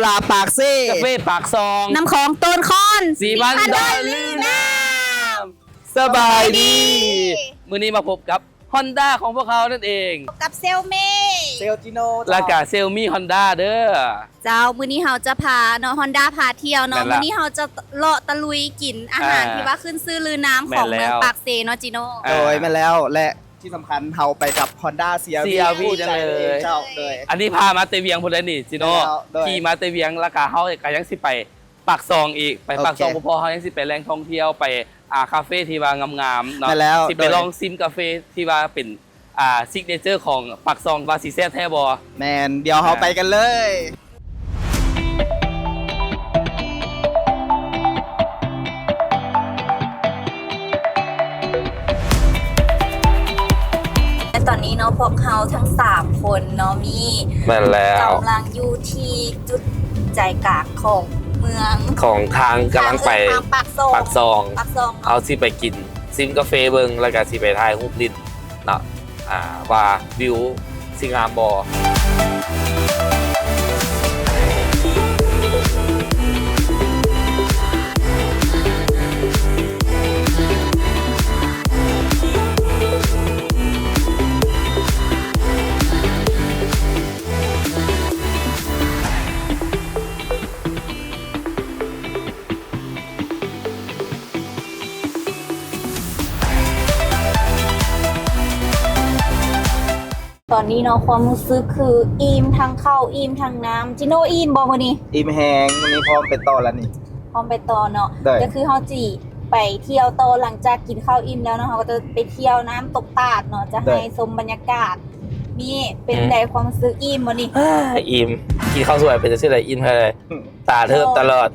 ຕາປາກເຊ ກາເຟປາກຊ່ອງ ນ້ຳຂອງໂຕນຄອນ ສີພັນດອຍລືນາມ. ສະບາຍດີ ມື້ນີ້ມາພົບກັບຮອນດ້າຂອງພວກເຮົານັ້ນເອງ ກັບເຊວເມ ເຊວຈິໂນ ແລ້ວກະເຊວມີຮອນດ້າເດີ. ເຈົ້າ ມື້ນີ້ເຮົາຈະພາເນາະ ຮອນດ້າພາທ່ຽວເນາະ. ແມ່ນລະ ມື້ນີ້ເຮົາຈະເລາະຕະລຸຍກິນອາຫານ ອ່າ ທີ່ວ່າຂຶ້ນຊື່ລືນາມຂອງເມືອງປາກເຊເນາະ ຈິໂນ. ໂດຍ ແມ່ນແລ້ວ ແລະ ທີ່ສຳຄັນເຮົາໄປກັບຮອນດ້າ ຊີອາຣ໌ວີ ຊີອາຣ໌ວີ ຄູ່ໃຈເລີຍ ເຈົ້າ. ໂດຍ ອັນນີ້ພາມາແຕ່ວຽງພຸ້ນເດ້ນີ້ ຈິໂນ. ແມ່ນແລ້ວ ໂດຍ ຂີ່ມາແຕ່ວຽງ ແລ້ວກະເຮົາກະຍັງຊິໄປປາກຊ່ອງອີກ ໄປປາກຊ່ອງບໍ່ພໍ ເຮົາຍັງຊິໄປແຫຼ່ງທ່ອງທ່ຽວ ໄປ ອ່າ ຄາເຟທີ່ວ່າງາມໆເນາະ. ແມ່ນແລ້ວ ຊິໄປລອງຊິມກາເຟທີ່ວ່າເປັນ ອ່າ ຊິກເນເຈີຂອງປາກຊ່ອງ ວ່າຊິແຊບແທ້ບໍ່. ແມ່ນ ດຽວເຮົາໄປກັນເລີຍ. ແລະ ຕອນນີ້ເນາະ ພວກເຮົາທັງສາມຄົນເນາະ ມີ ແມ່ນແລ້ວ ກຳລັງຢູ່ທີ່ຈຸດໃຈກາງຂອງເມືອງ ຂອງທາງ ກຳລັງໄປ ທາງເດີນທາງປາກຊ່ອງ ປາກຊ່ອງ ປາກຊ່ອງເນາະ. ເຮົາຊິໄປກິນ ຊິມກາເຟເບິ່ງ ແລ້ວກະຊິໄປຖ່າຍຮູບຫຼິ້ນເນາະ ອ່າ ວ່າວິວຊິງາມບໍ່. ຕອນນີ້ເນາະ ຄວາມຮູ້ສຶກຄືອີ່ມທັງເຂົ້າ ອີ່ມທັງນ້ຳ. ຈິໂນອີ່ມບໍ່ມື້ນີ້? ອີ່ມແຮງ ມື້ນີ້ພ້ອມໄປຕໍ່ແລ້ວນີ້ ພ້ອມໄປຕໍ່ເນາະ. ໂດຍ ກໍຄືເຮົາຊິໄປທ່ຽວຕໍ່ ຫຼັງຈາກກິນເຂົ້າອີ່ມແລ້ວເນາະ ເຮົາກໍຈະໄປທ່ຽວນ້ຳຕົກຕາດເນາະ ຈະໃຫ້ ໂດຍ ຊົມບັນຍາກາດ. ມີ ເປັນໃດ ອືມ ຄວາມຮູ້ສຶກອີ່ມບໍ່ນີ້? ອີ່ມ ກິນເຂົ້າສວຍເປັນຈັ່ງຊີ້ແຫຼະ ອີ່ມເທົ່າໃດ ຕາເທີບຕະຫຼອດ.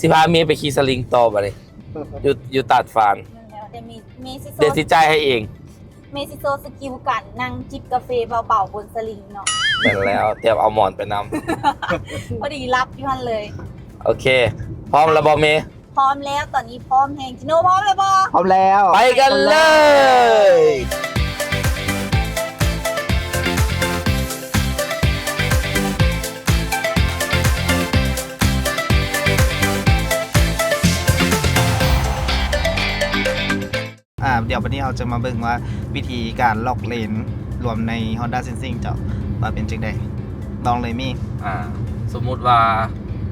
ຊິພາເມໄປຂີ່ສະລິງຕໍ່ບັດນີ້ ຢູ່ ຢູ່ຕາດຟານ. ແມ່ນແລ້ວ ດຽວເມ ເມຊິໂຊ ດຽວຊິຈ່າຍໃຫ້ເອງ. ເມຊິໂຊສະກິວການນັ່ງຈິບກາເຟເບົາໆ ບົນສະລິງເນາະ. ແມ່ນແລ້ວ ຕຽມເອົາໝອນໄປນຳ ພໍດີຫຼັບຢູ່ຫັ້ນເລີຍ. ໂອເຄ ພ້ອມແລ້ວບໍ່ເມ? ພ້ອມແລ້ວ ຕອນນີ້ພ້ອມແຮງ. ຈິໂນພ້ອມແລ້ວບໍ່? ພ້ອມແລ້ວ ໄປກັນເລີຍ. ອ່າ ດຽວບັດນີ້ເຮົາຈະມາເບິ່ງວ່າວິທີການລັອກເລນລວມໃນ Honda Sensing ເຈົ້າ ວ່າເປັນຈັ່ງໃດ. ລອງເລີຍມີ ອ່າ ສົມມຸດວ່າ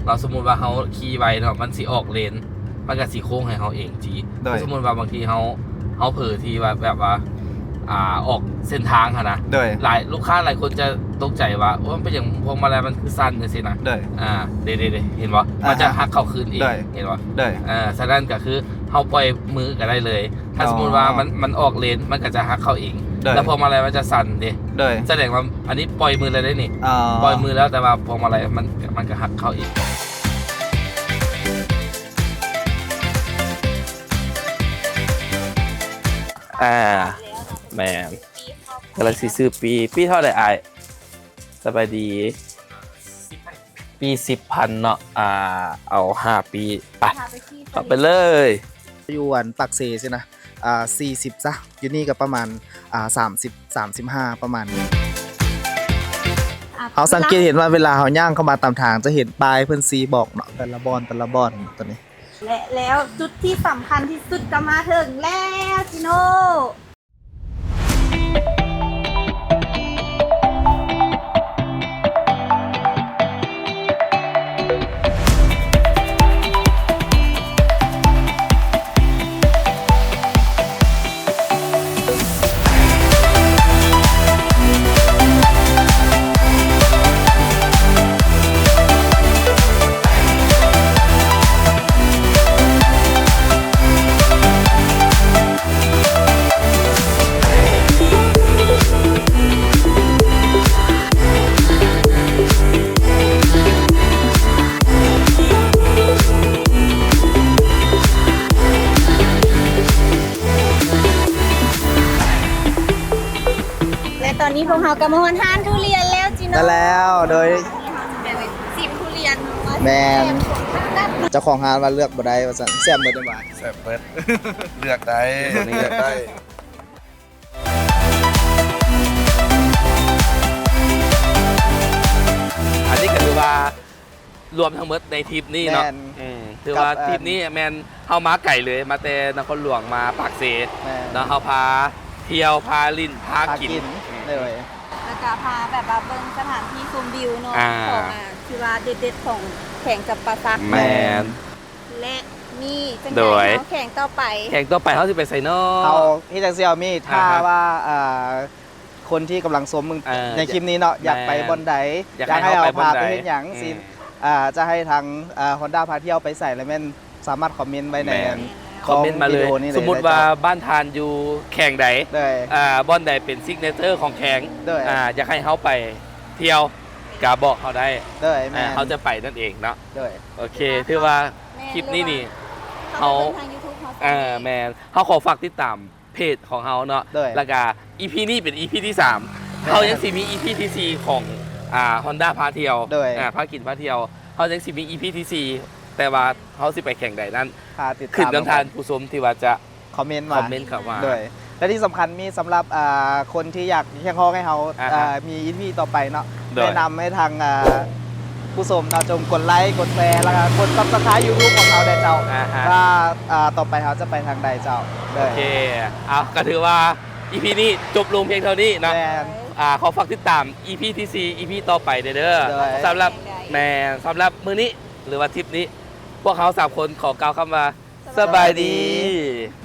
ເນາະ ສົມມຸດວ່າເຮົາຂີ່ໄວເນາະ ມັນຊິອອກເລນ ມັນກະຊິໂຄ້ງໃຫ້ເຮົາເອງຈີ. ໂດຍ ສົມມຸດວ່າບາງທີເຮົາ ເຮົາເຜີທີ່ວ່າແບບວ່າ ອ່າ ອອກເສັ້ນທາງຫັ້ນນະ. ໂດຍ ຫຼາຍ ລູກຄ້າຫຼາຍຄົນຈະຕົກໃຈວ່າ ໂອ້ ມັນເປັນຫຍັງພວງມາໄລມັນຄືສັ່ນຈັ່ງຊີ້ນະ. ໂດຍ ອ່າ ເດ້ໆໆ ເຫັນບໍ່? ອ່າຮະ ມັນຈະຫັກເຂົ້າຄືນເອງ. ໂດຍ ເຫັນບໍ່? ໂດຍ ເອີ ສະນັ້ນກະຄືເຮົາປ່ອຍມືກະໄດ້ເລີຍ. ຖ້າ ອໍ ສົມມຸດວ່າມັນ ມັນອອກເລນ ມັນກະຈະຫັກເຂົ້າເອງ. ໂດຍ ແລ້ວພວງມາໄລມັນຈະສັ່ນເດ້. ໂດຍ ສະແດງວ່າອັນນີ້ປ່ອຍມືແລ້ວເດ້ນີ້. ອໍ ປ່ອຍມືແລ້ວ ແຕ່ວ່າພວງມາໄລມັນ ມັນກະຫັກເຂົ້າເອງ. ອ່າ ແມ່ນ ກຳລັງຊິຊື້ປີ ປີເທົ່າໃດອ້າຍ? ສະບາຍດີ ປີສິບພັນເນາະ. ອ່າ ເອົາຫ້າປີ ໄປ ເຂົ້າໄປເລີຍ. ຢູ່ອັນປາກເຊຊີ້ນະ ອ່າ ສີ່ສິບຊະ ຢູ່ນີ້ກໍປະມານ ອ່າ ສາມສິບ ສາມສິບຫ້າ ປະມານນີ້. ເຮົາສັງເກດເຫັນວ່າເວລາເຮົາຍ່າງເຂົ້າມາຕາມທາງ ຈະເຫັນປ້າຍເພິ່ນຊີ້ບອກເນາະ ແຕ່ລະບ່ອນ ແຕ່ລະບ່ອນຕົວນີ້. ແລະ ແລ້ວຈຸດທີ່ສຳຄັນທີ່ສຸດກໍມາເຖິງແລ້ວ ຈິໂນ. ແລະ ຕອນນີ້ພວກເຮົາກໍມາຮອດຮ້ານທຸລຽນແລ້ວ ຈິໂນ. ແລ້ວ ໂດຍ ຊິມທຸລຽນ. ແມ່ນ ເຈົ້າຂອງຮ້ານວ່າເລືອກບໍ່ໄດ້ວ່າຊັ້ນ. ແຊບເບິດແມ່ນບໍ່? ແຊບເບິດ ເລືອກໄດ້ ເລືອກໄດ້. ອັນນີ້ກໍຄືວ່າ ລວມທັງໝົດໃນທຣິບນີ້ເນາະ ແມ່ນ ອືມ ຖືວ່າ ກັບ ທຣິບນີ້ແມ່ນເຮົາມາໄກເລີຍ ມາແຕ່ນະຄອນຫຼວງມາປາກເຊ ແມ່ນ ເນາະ ເຮົາພາທ່ຽວ ພາຫຼິ້ນ ພາ ພາກິນ ກິນ ອືມ ໂດຍ ແລ້ວກະພາແບບວ່າເບິ່ງສະຖານທີ່ຊົມວິວເນາະ ອ່າ ຂອງ ອ່າ ທີ່ວ່າເດັດໆຂອງແຂວງຈຳປາສັກ ແມ່ນ ແລະ ມີຈັ່ງໃດ ໂດຍ ເນາະ ແຂວງຕໍ່ໄປ ແຂວງຕໍ່ໄປເຮົາຊິໄປໃສເນາະ ເຮົາເຮັດຈັ່ງຊີ້ເອົາມີ ຖ້າ ອ່າຮະ ວ່າ ອ່າ ຄົນທີ່ກຳລັງຊົມ ເອີ ໃນຄລິບນີ້ເນາະ ຢາກໄປ ແມ່ນ ບ່ອນໃດ ຢາກໃຫ້ເຮົາພາໄປເຮັດຫຍັງ ອືມ ຊິ ອ່າ ຈະໃຫ້ທາງ ອ່າ ຮອນດ້າພາທ່ຽວໄປໃສ ແລ້ວແມ່ນສາມາດຄອມເມັນໄວ້ໃນ ແມ່ນ ຄອມເມັນມາເລີຍ ສົມມຸດວ່າບ້ານທ່ານຢູ່ແຂວງໃດ ໂດຍ ອ່າ ບ່ອນໃດເປັນຊິກເນເຈີຂອງແຂວງ ໂດຍ ອ່າ ຢາກໃຫ້ເຮົາໄປທ່ຽວ ກະບອກເຮົາໄດ້ ໂດຍ ແມ່ນ ອ່າ ເຮົາຈະໄປນັ້ນເອງເນາະ ໂດຍ ໂອເຄ ຖືວ່າ ແມ່ນ ຄລິບນີ້ນີ້ ເຮົາ ເຮົາ ເຮົາເບິ່ງທາງຢູທູບເຮົາ ເອີ ແມ່ນ ເຮົາຂໍຝາກຕິດຕາມ ເພຈຂອງເຮົາເນາະ ໂດຍ ແລ້ວກະອີພີນີ້ເປັນອີພີທີສາມ ແມ່ນ ເຮົາຍັງຊິມີອີພີທີສີ່ຂອງ ອ່າ ຮອນດ້າພາທ່ຽວ ໂດຍ ອ່າ ພາກິນພາທ່ຽວ ເຮົາຍັງຊິມີອີພີທີສີ່ ແຕ່ວ່າເຮົາຊິໄປແຂວງໃດນັ້ນ ຖ້າຕິດຕາມ ຂຶ້ນກັບທ່ານຜູ້ຊົມທີ່ວ່າຈະຄອມເມັນມາ ຄອມເມັນເຂົ້າມາ ໂດຍ ແລະທີ່ສຳຄັນມີສຳລັບ ອ່າ ຄົນທີ່ຢາກຮຽກຮ້ອງໃຫ້ເຮົາ ອ່າຮະ ເອີ ມີອີພີຕໍ່ໄປເນາະ ໂດຍ ແນະນຳໃຫ້ທາງ ອ່າ ຜູ້ຊົມເນາະ ຈົ່ງກົດໄລ ກົດແຊ ແລ້ວກະກົດຊັບສະໄຄຣບຢູທູບຂອງເຮົາແດ່ເຈົ້າ ອ່າຮະ ວ່າ ອ່າ ຕໍ່ໄປເຮົາຈະໄປທາງໃດເຈົ້າ ໂດຍ ໂອເຄ ເອົາ ກະຖືວ່າອີພີນີ້ຈົບລົງພຽງເທົ່ານີ້ເນາະ ແມ່ນ ອ່າ ຂໍຝາກຕິດຕາມອີພີທີສີ່ ອີພີຕໍ່ໄປເດີ້ ໂດຍ ສຳລັບ ແມ່ນ ສຳລັບມື້ນີ້ ຫຼືວ່າທຣິບນີ້ ພວກເຮົາສາມຄົນຂໍກ່າວຄຳວ່າ ສະບາຍດີ ສະບາຍດີ.